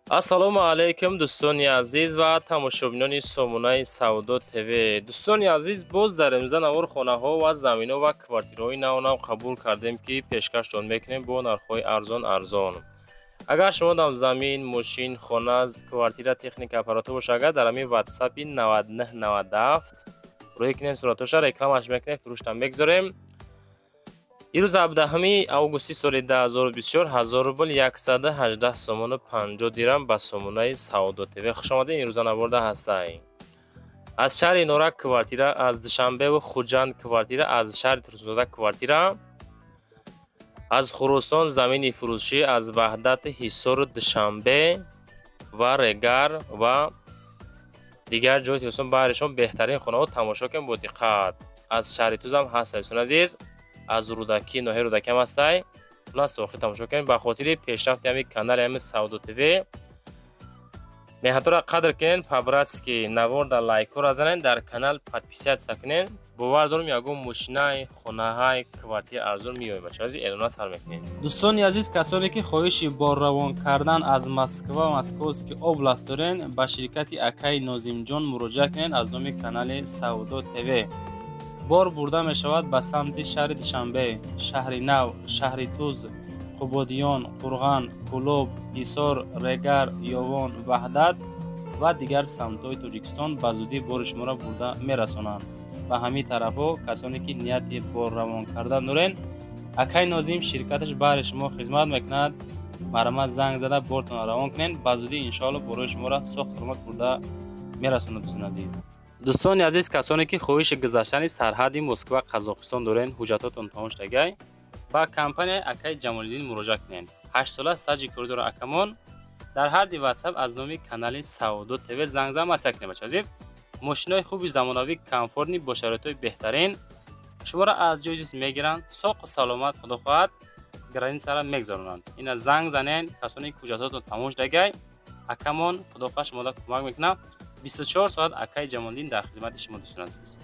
Ассалому алайкум, дӯстони азиз ва тамошобинони сомонаи Савдо ТВ. Дӯстони азиз, боз дар имрӯза навор хонаҳо ва заминҳо ва квартираҳои навнав қабул кардем, ки пешкаштон мекунем бо нархҳои арзон арзон. Агар шумо дам замин, мошин, хона, квартира, техника, аппаратҳо боша, агар дар ҳамин ватсапи 9997 рӯй кунем, суратҳоша рекламаш мекунем, фурӯштам мегузорем. Ирӯз 17 августи соли 2024, 1000 рубл 118 сомону 50 дирам. Ба сомонаи Савдо ТВ хушомадед. Имрӯза наворда ҳастай: аз шаҳри Норак квартира, аз Душанбеву Хуҷанд квартира, аз шаҳри Турсунзода квартира, аз Хуросон замини фурӯшӣ, аз Ваҳдати, Ҳисору Душанбе ва Регар ва дигар ҷои Тоҷикистон. Баҳри беҳтарин хонаҳо тамошо кунем бо диққат. Аз шаҳри Тузам ҳаст, дӯстони азиз, аз Рӯдакӣ, ноҳияи Рӯдакӣ ҳам ҳастай. Хулас, то охир тамошо кунем. Ба хотири пешрафти ҳамин канали ҳамин Савдо ТВ меҳнатҳоро қадр кунен, по-братски наворда лайкҳоро занен, дар канал подписаться кунен. Бовар дорам, ягон мошинай, хонаҳай, квартира арзон меёбед. Бачаҳо азиз, эълона сар мекунем. Дӯстони азиз, касоне ки хоҳиши борравон кардан аз Москва, Московский область дорен, ба ширкати акаи Нозимҷон муроҷиат кунед. Аз номи канали Савдо ТВ бор бурда мешавад ба самти шаҳри Душанбе, Шаҳри Нав, шаҳри Туз, Қубодиён, Қурған, Кӯлоб, Ҳисор, Регар, Ёвон, Ваҳдат ва дигар самтҳои Тоҷикистон. Ба зудӣ бори шуморо бурда мерасонанд ба ҳамин тарафҳо. Касоне ки нияти борравон кардан дорен, акаи Нозим ширкаташ баҳри шумо хизмат мекунад. Марҳамат, занг зада бортонро равон кунед. Ба зудӣ, иншоалло, борои шуморо соғ саломат бурда мерасонад, дӯстони азиз. Дӯстони азиз, касоне ки хоҳиши гузаштани сарҳади Москва, Қазоқистон дорен, ҳуҷҷатҳотон тамом шудагай, ба компанияи акаи Ҷамолиддин муроҷиат кунед. 8 сола стажи корӣ дора акамон. Дар ҳарди ватсап аз номи канали Савдо ТВ занг зан, маслиҳат кунед. Бача азиз, мошинои хуби замонавӣ, комфортный, бо шароитҳои беҳтарин шуморо аз ҷои зист мегиранд, соқу саломат, худо хоҳад, границаро мегузаронанд. Ина занг занен, касоне ки ҳуҷҷатҳотон тамом шудагай, акамон, худо хоҳад, шуморо кӯмак мекунад. 24 соат акаи Ҷамолиддин дар хизмати шумо, дӯстони азиз.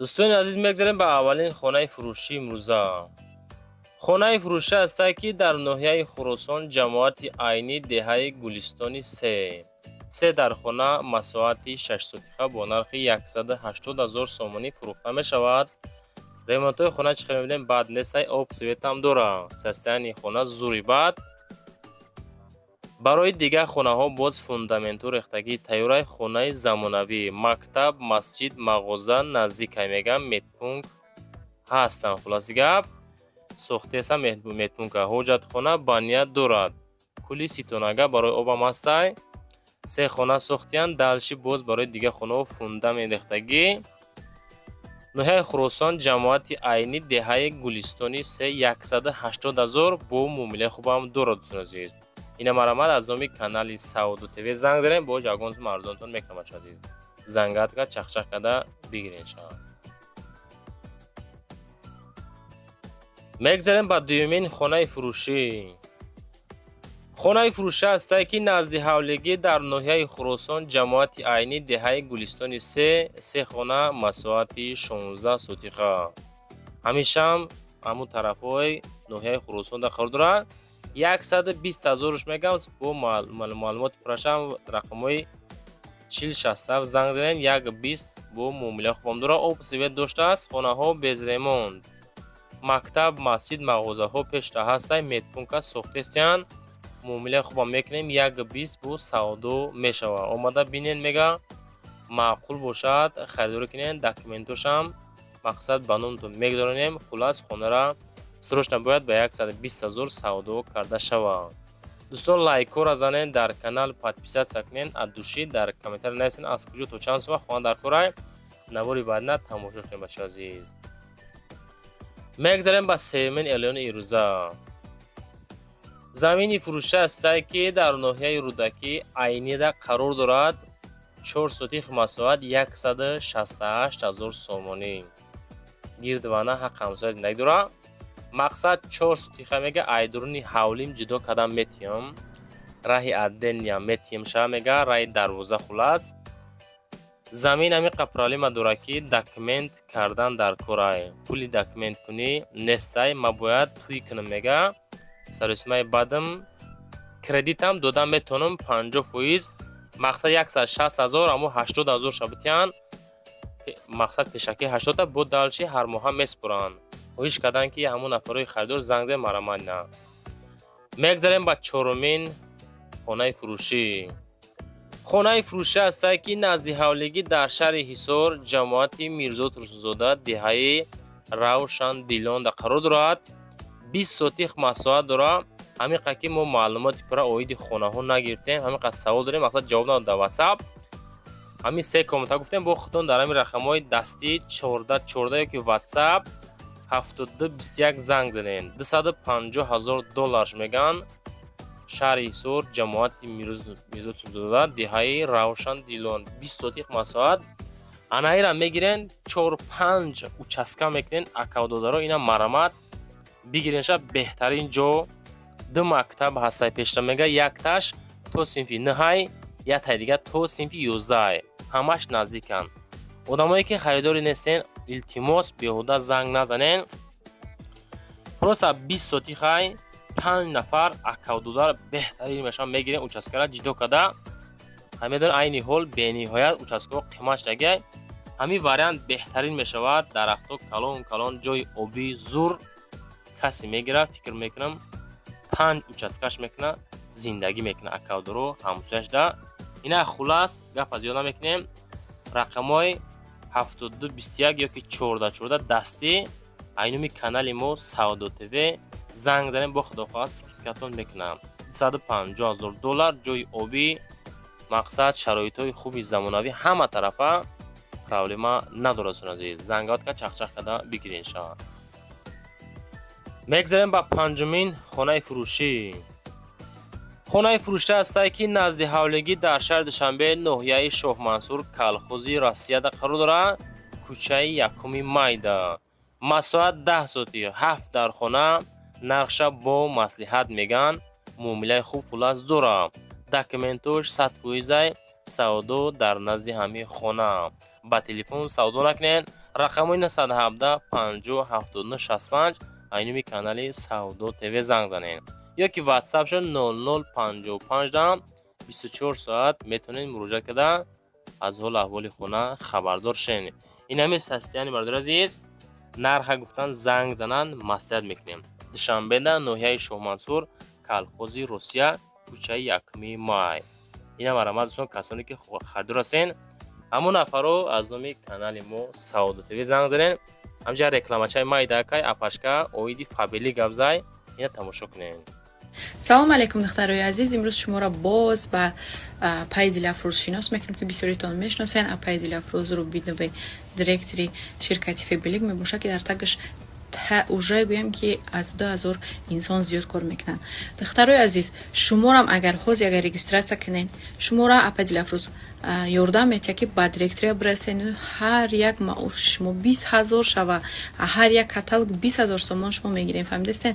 Дӯстони азиз, мегзарем ба аввалин хонаи фурӯшӣ имрӯза. Хонаи фурӯшӣ ҳастае, ки дар ноҳияи Хуросон, ҷамоати Айнӣ, деҳаи Гулистони се, се дар хона, масоҳати 6 сотиха бо нархи 180 000 сомонӣ фурӯхта мешавад. Ремонтҳои хона, чӣ хел мебинем, бад нестай, об, светам дора, состояние хона зури бад. Барои дигар хонаҳо боз фундаменту рехтагӣ тайёраи. Хонаи замонавӣ, мактаб, масҷид, мағоза наздикай, мегӯям, медпункт ҳастанд. Хулоси гап, сохтеса медпункта, ҳоҷатхона, баня дорад, кули ситонага барои обам ҳастай. Се хона сохтиянд, дальше боз барои дигар хонаҳо фундамент рехтагӣ. Ноҳияи Хуросон, ҷамоати Айнӣ, деҳаи Гулистони се, 180 000, бо муомилаи хубам дорад. Дӯстони азиз, ина марҳамат, аз номи канали Савдо ТВ занг занед, боз ягон сум арзонтон мекунам. Бача азиз, зангатка чахчах карда бигирен шавад. Мегзарем ба дуюмин хонаи фурӯшӣ. Хонаи фурӯшӣ ҳастае, ки назди ҳавлигӣ, дар ноҳияи Хуросон, ҷамоати Айнӣ, деҳаи Гулистони се, се хона, масоҳати 16 сотиха, ҳамешаам ҳамун тарафҳои ноҳияи Хуросонда қарор дорад. 120 ҳазоруш мегӯям, бо маълумоти пуррашам рақамҳои 4067 занг занед. 120, бо муомилаи хубам дорад, об, свет доштааст. Хонаҳо без ремонт, мактаб, масҷид, мағозаҳо пешта ҳастай, медпункта сохтестиянд. Муомилаи хубам мекунем, 1,20 бо савдо мешавад. Омада бинен, мега, маъқул бошад, харидорӣ кунед. Документошам, мақсад, ба номтон мегузаронем. Хулас, хонара срочно бояд ба 120 000 савдо карда шавад. Дӯстон, лайкҳоро занед, дар канал подписаться кунед, от души дар комментарий нависед, аз куҷо, то чанд сума хона дар корай. Навори баъдина тамошо кунед, бачаи азиз. Мегзарем ба сеюмин эълони ирӯза. Замини фурӯшӣ ҳастае, ки дар ноҳияи Рӯдакӣ, Айнида қарор дорад, 4 сотих масоҳат, 168 000 сомонӣ. Гирдвана ҳаққи ҳамсоя зиндагӣ дорад. Мақсад, 4 сотиха, мега, айдуруни ҳавлим ҷудо кардам метиҳам, раҳи отдельныям метиҳам ша, мега, раҳи дарвоза. Хулас, замин ҳамиқа проблема дорад, ки документ кардан дар корай, пули документкунӣ нестай. Ма бояд тӯй кунам, мега, сарусимаи бадам. Кредитам дода метавонам 50%. Мақсад 160 000, аммо 80 000 шабитиян. Мақсад, пешакӣ 80-та, бо дальше ҳар моҳа меспоранд. Хоҳиш карданд, ки ҳамон нафарҳои харидор занг зед, марамат на. Мегзарем ба чорумин хонаи фурӯшӣ. Хонаи фурӯшӣ ҳастад, ки назди ҳавлигӣ дар шаҳри Ҳисор, ҷамоати Мирзо Турсунзода, деҳаи Равшандилонда қарор дорад. 20 сотих масоҳат дорад. Ҳамин қадр ки мо маълумоти пурра оиди хонаҳо нагирифтем, ҳамин қадр савол дорем, мақсад, ҷавоб надод дар Ватсап. Ҳамин се комната гуфтем, бо худтон дар ҳамин рақамҳои дастӣ 14 14 ёки Ватсап 72 21 занг занед. 250 000 долларш мегӯянд. Шаҳри Ҳисор, ҷамоати Мирзо Турсунзода, деҳаи Равшандилон, 20 сотих масоҳат. Анаира мегирен, чор панҷ участка мекунен. Акавдодаро, ина марамат бигиренша, беҳтарин ҷо. Ду мактаб ҳастай пешра, мега, якташ то синфи ниҳай, яктай дига то синфи 11-ай, ҳамаш наздиканд. Одамое ки харидорӣ нестен, илтимос, беҳуда занг назанен. Просто 20 сотихай, панҷ нафар акавдодар беҳтарин мешаванд, мегирен участкара ҷидо карда. Медонед, айни ҳол бениҳоят участкаҳо қимат шудагиай. Ҳамин вариант беҳтарин мешавад. Дарахтҳо калон калон, ҷои обӣ зур. Касе мегирад, фикр мекунам, панҷ участкаш мекунад, зиндагӣ мекунад акавдоро ҳамсояшда. Ина, хулас, гапа зиёд намекунем. Рақамҳои 72 21 ёки 14 14 дастӣ, айнуми канали мо Савдо ТВ занг занем, бо худохоҳад скидкатон мекунам. 250 000 доллар, ҷои обӣ, мақсад, шароитҳои хуби замонавӣ, ҳама тарафа проблема надорад. Азиз, зангават ка, чахчах карда бигирен шавад. Мегзарем ба панҷумин хонаи фурӯшӣ. Хонаи фурӯшӣ ҳастае, ки назди ҳавлигӣ дар шаҳри Душанбе, ноҳияи Шоҳмансур, колхози Россияда қарор дорад, кӯчаи Якуми Майда. Масоҳат 10 сотих, ҳафт дар хона. Нархша бо маслиҳат мегӯянд, муомилаи хуб, хулас, дорад. Документош 100%-ай. Савдо дар назди ҳамин хона, ба телефон савдо накунед. Рақамҳои 917 50 79 65, айнуми канали Савдо ТВ занг занед ё ки ватсапшон 0055 24 соат метавонед муроҷиат карда, аз ҳолу аҳволи хона хабардор шавед. Ин ҳамин состояние, бародари азиз. Нарха гуфтан, занг зананд, маслиҳат мекунем. Душанбеда, ноҳияи Шоҳмансур, колхози Русия, кӯчаи Якуми Май. Ина марамат, дӯстон, касоне ки харидор ҳастен, ҳамон нафарро аз номи канали мо Савдо ТВ занг занед. Ҳамҷа рекламачаи майдакай апашка оиди Фаберлик гап зай, ина тамошо кунед. Салом алейкум, духтарои азиз! Имрӯз шуморо боз ба апаи Дилафрӯз шинос мекунем, ки бисёритон мешиносен. Апаи Дилафрӯз Рубиноваи, директори ширкати Фаберлик мебошад, ки дар тагаш уже гӯям, ки аз 2000 инсон зиёд кор мекунанд. Духтарои азиз, шуморам агар ҳозир агар регистрация кунед, шуморо апаи Дилафрӯз ёрдам метиҳад, ки ба директория бирасен. Ҳар як маоши шумо 20 000 шава, ҳар як каталог 20 000 сомон шумо мегирем. Фаҳмидастен?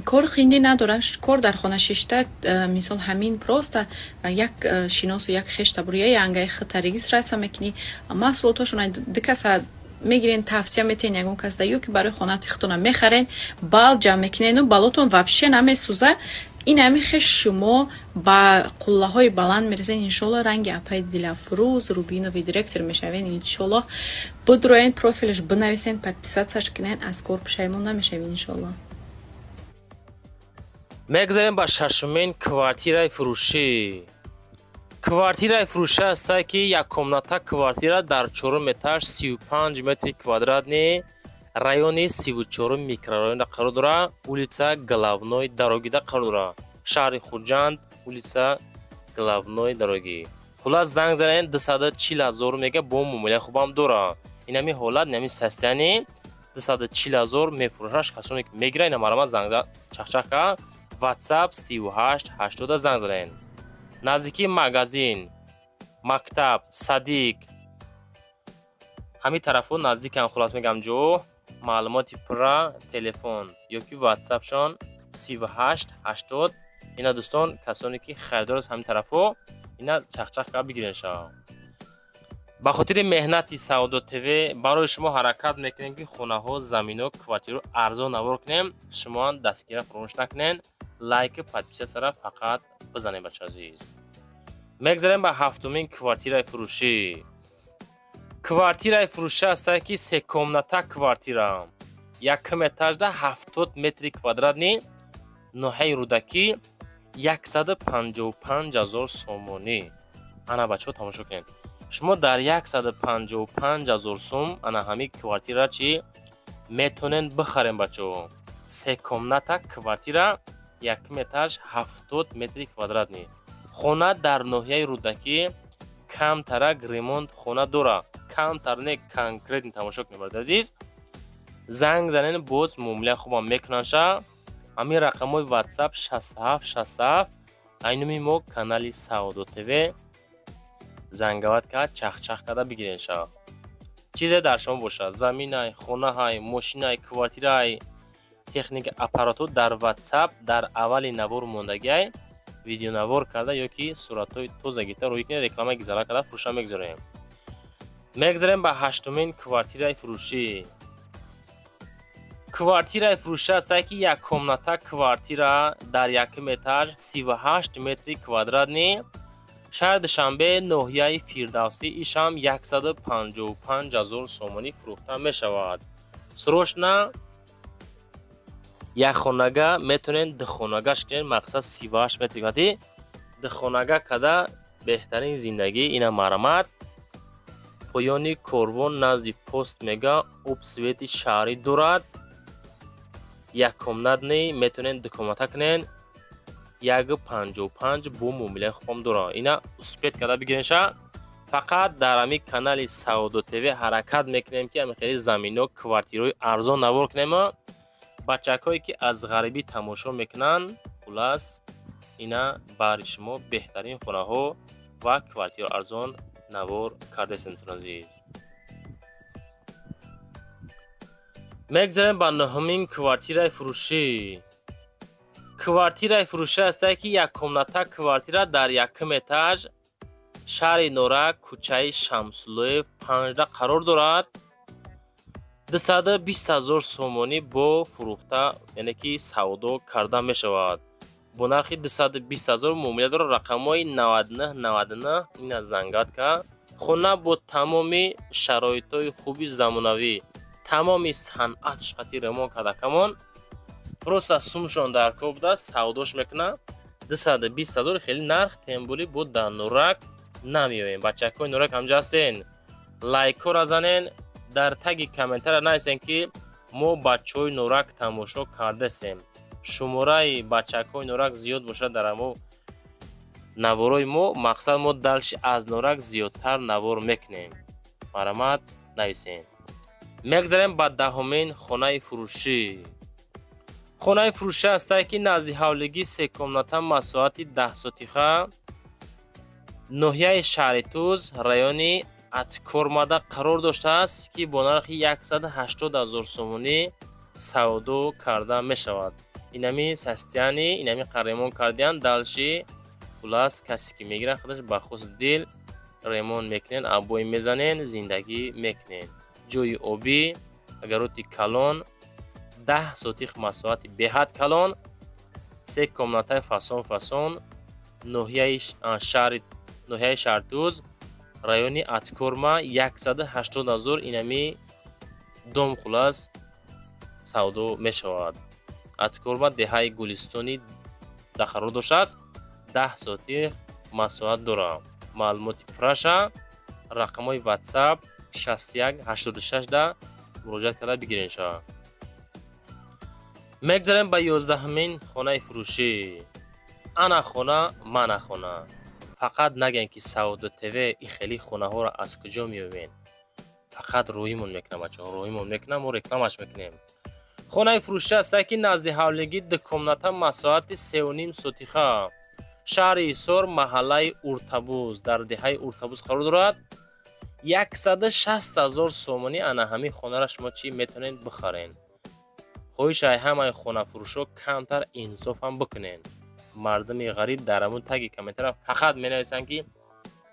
Кор хинди надорад, кор дар хона шишта. Мисол, ҳамин просто як шиносу як хештабур я янгаи худта регистрация мекунӣ, маҳсулотошона ду каса мегирен, тавсия метиҳен ягон касда ё ки барои хонати худтона мехарен, бал ҷамъ мекунену балотон вообще намесӯза. Ин ҳамин хеш шумо ба қуллаҳои баланд мерасен, иншолло. Ранги апаи Дилафрӯз Рубинови директор мешавен, иншолло. Бидроен, профилаш бинависен, подписаться ш кунен, аз кор пушаймон намешавен, иншолло. Мегзарем ба шашумин квартираи фурӯшӣ. Квартираи фурӯшӣ ҳастае, ки яккомната квартира дар чорум этаж, 35 метри квадратный, райони 34-ум микрорайонда қарор дорад, улица Главной дорогида қарор дорад, шаҳри Хуҷанд, улица Главной дороги. Хулас, занг занед, 240 000 мега, бо муомилаи хубам дорад. Инами ҳолат, инами состояние, 240 000 мефурӯшаш. Касоне ки мегирад, ина марама занг чахчаха, Ватсап 38 80 занг занед. Наздикии магазин, мактаб, садик, ҳамин тарафҳо наздиканд. Хулас мегам, ҷо маълумоти пурра телефон ёки ватсапшон 38 80. Ина, дӯстон, касоне ки харидор аст, ҳамин тарафҳо ина чахчах ка бигирен шава. Ба хотири меҳнати Савдо ТВ барои шумо ҳаракат мекунем, ки хонаҳо, заминҳо, квартираро арзон навор кунем. Шумоам дастгира фаромӯш накунед. Лайк, подписаться ра фақат бизанед, бача азиз. Мегзарем ба ҳафтумин квартираи фурӯшӣ. Квартираи фурӯшӣ ҳастае, ки се комната квартира, якум этажда, 70 метри квадратный, ноҳияи Рӯдакӣ, 155 000 сомонӣ. Ана, бачаҳо, тамошо кунед. Шумо дар 155 000 сум ана ҳамин квартира чӣ метонен бихарем, бачаҳо. Се комната квартира, якум этаж, 70 метри квадратный. Хона дар ноҳияи Рӯдакӣ, камтарак ремонт хона дора, камтар не, конкретно. Тамошо кунед, бародари азиз, занг занен, боз муомилаи хубам мекунанд. Ҳамин рақамҳои WhatsApp 67 67, айнуми мо канали Савдо ТВ, зангават кард, чахчах карда бигирен ша. Чизе дар шумо бошад: заминай, хонаҳай, мошинай, квартираай, техника, аппаратҳо, дар WhatsApp дар аввали навор мондагиай, видеонавор карда ё ки суратҳои тоза гирифта рӯй кунед, реклама гизара карда фурӯша мегузорем. Мегзарем ба ҳаштумин квартираи фурӯшӣ. Квартираи фурӯшӣ ҳастае, ки як комната квартира дар якум этаж, 38 метри квадратный, шаҳри Душанбе, ноҳияи Фирдавсӣ, ишам 155 000 сомонӣ фурӯхта мешавад. Срочно як хонага метавонед духонагаш кунед. Мақсад, 38 метри квадратӣ духонага када беҳтарин зиндагӣ. Ина, марҳамат, поёни корвон, назди пост мега, об, свети шаҳрӣ дорад. Як комнатный метавонед дукомната кунед, 1,55 бо муомилаи хубам дорад. Ина, успеть карда бигиренша. Фақат дар ҳамин канали Савдо ТВ ҳаракат мекунем, ки ҳамин хели замино, квартираҳои арзон навор кунем. Бачакҳое, ки аз ғарибӣ тамошо мекунанд, хулас, ина баҳри шумо беҳтарин хонаҳо ва квартираи арзон навор кардаистем, азиз. Мегзарем ба нӯҳумин квартираи фурӯшӣ. Квартираи фурӯшӣ ҳастае, ки як комната квартира дар якум этаж, шаҳри Норак, кӯчаи Шамсулоев 5 қарор дорад. 220 000 сомонӣ бо фурӯхта, яъне ки савдо карда мешавад. Бо нархи 220 000 муомила дорад. Рақамҳои 99 99, ина зангат кард. Хона бо тамоми шароитҳои хуби замонавӣ, тамоми санъат шқати ремонт карда камон. Просто сумшон дар кор буда, савдош мекунад 220 000. Хеле нарх тембули бо дар Норак намеёем. Бачакҳои Норак ҳамҷа ҳастен, лайкҳоро занен, дар таги комментария нависен, ки мо бачаҳои Норак тамошо кардасем. Шумораи бачакҳои Норак зиёд бошад дар амо наворои мо, мақсад, мо дальше аз Норак зиёдтар навор мекунем. Марҳамат, нависем. Мегзарем ба даҳумин хонаи фурӯшӣ. Хонаи фурӯшӣ ҳастае, ки назди ҳавлигӣ, се комната, масоҳати 10 сотиха, ноҳияи Шаҳритуз, райони Аткормада қарор доштааст, ки бо нархи 180 000 сомонӣ савдо карда мешавад. Инами состояние, инами ремонт кардиян. Дальше, хулас, касе ки мегирад, худаш ба хуст дил ремонт мекунен, обои мезанен, зиндагӣ мекунен. Ҷои обӣ, огород и калон, 10 сотих масоҳати беҳад калон, се комнатаи фасон фасон, ноҳияи Шаҳритуз, райони Аткорма, 180 000 инами дом, хулас, савдо мешавад. Аткорма, деҳаи Гулистони қарор доштааст, 10 сотих масоҳат дорад. Маълумоти пурраша рақамҳои WhatsApp 61 86 да муроҷиат карда бигирен шавад. Мегзарем ба 11-умин хонаи фурӯшӣ. Ана хона, мана хона. Фақат нагӯем, ки Савдо ТВ и хели хонаҳоро аз куҷо меёбем. Фақат рӯимон мекунам, бачаҳо, рӯимон мекунам, мо рекламаш мекунем. Хонаи фурӯшӣ ҳастае, ки назди ҳавлигӣ, ду комната, масоҳати 3,5 сотиха, шаҳри Ҳисор, маҳаллаи Уртабуз, дар деҳаи Уртабуз қарор дорад. 160 000 сомонӣ ана ҳамин хонаро шумо чӣ метавонед бихаред. Хоҳишай ҳамаи хонафурӯшҳо, камтар инсофам бикунед. Мардуми ғариб дар ҳамун таги комментария фақат менависанд, ки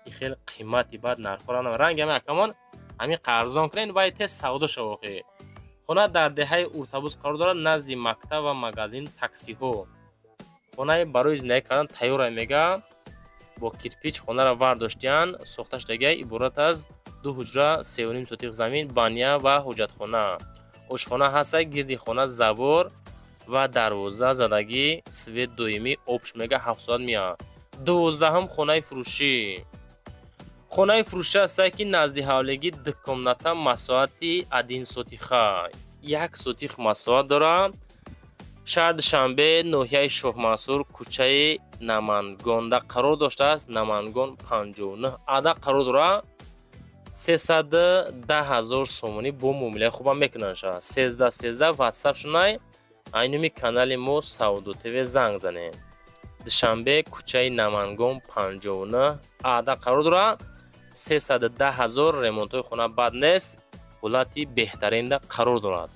и хел қимати бад нархҳоро ранги ҳами акамон ҳамин қарзон кунед, вай тез савдо шава. Охи, хона дар деҳаи Уртабуз қарор дорад, назди мактаб ва магазин, таксиҳо. Хонаи барои зиндагӣ кардан тайёра, мега, бо кирпич хонаро вардоштиянд, сохта шудагиай. Иборат аз ду ҳуҷра, 3,5 сотих замин, баня ва ҳоҷатхона, ошхона ҳаста. Гирди хона забор ва дарвоза задагӣ, свет доимӣ, обш, мега, 7 соат меояд. 12-ум хонаи фурӯшӣ. Хонаи фурӯшӣ ҳастае, ки назди ҳавлигӣ, ду комната, масоҳати 1 сотиха, 1 сотих масоҳат дорад. Шаҳри Душанбе, ноҳияи Шоҳмансур, кӯчаи Намангонда қарор доштааст. Намангон 59 ада қарор дорад. 310 000 сомонӣ, бо муомилаи хубам мекунанд. Шавад 13 13 ватсап шунай, айнуми канали мо Савдо ТВ занг занед. Душанбе, кӯчаи Намангон 59 ада қарор дорад. 310 000. Ремонтҳои хона бад нест, ҳолати беҳтаринда қарор дорад.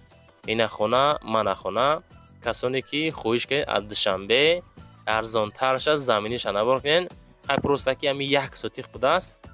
Ина хона, мана хона. Касоне ки хоҳиш кунед, аз Душанбе арзонтарша заминиша навор кунед. Хай, просто ки ҳами 1 сотих будааст.